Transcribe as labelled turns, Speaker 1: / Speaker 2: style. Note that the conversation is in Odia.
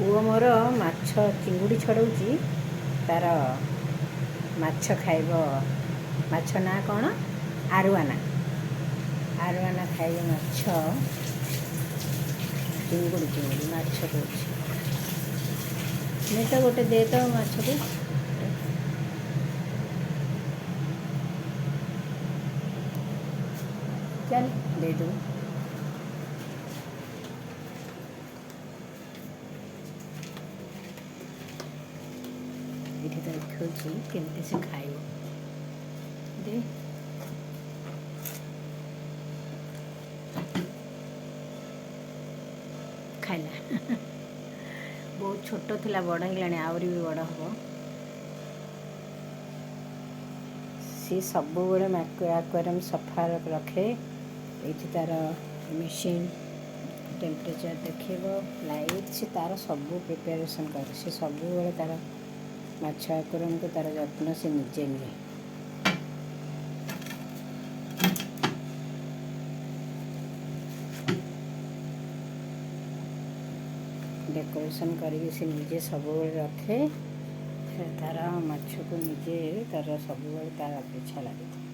Speaker 1: ପୁଅ ମୋର ମାଛ ଚିଙ୍ଗୁଡ଼ି ଛଡ଼ଉଛି। ତାର ମାଛ ଖାଇବ। ମାଛ ନାଁ କ'ଣ? ଆରୁଆନା। ଆରୁଆନା ଖାଇବ ମାଛ, ଚିଙ୍ଗୁଡ଼ି। ଚିଙ୍ଗୁଡ଼ି, ମାଛ କହୁଛି। ନେ ତ, ଗୋଟେ ଦେ ତ ମାଛକୁ। ଚାଲ, ଦେଇଦେବୁ। ଏଇଠି ତ ଦେଖାଉଛି କେମିତି ସେ ଖାଇବ। ଦେ। ଖାଇଲା। ବହୁତ ଛୋଟ ଥିଲା, ବଡ଼ ହେଇଗଲାଣି, ଆହୁରି ବି ବଡ଼ ହେବ ସିଏ। ସବୁବେଳେ ଆକ୍ୱାରିୟମ୍ ସଫା ରଖେ। ଏଇଠି ତାର ମେସିନ୍ ଟେମ୍ପରେଚର୍ ଦେଖେଇବ, ଲାଇଟ୍। ସେ ତାର ସବୁ ପ୍ରିପାରେସନ୍ କରେ। ସେ ସବୁବେଳେ ତାର ମାଛ ଆକ୍ୱାରିୟମକୁ ତାର ଯତ୍ନ ସେ ନିଜେ ନିଏ। ଡେକୋରେସନ୍ କରିକି ସେ ନିଜେ ସବୁବେଳେ ରଖେ। ସେ ତାର ମାଛକୁ ନିଜେ ତାର ସବୁବେଳେ ତାର ପିଛା ଲାଗିଥାଏ।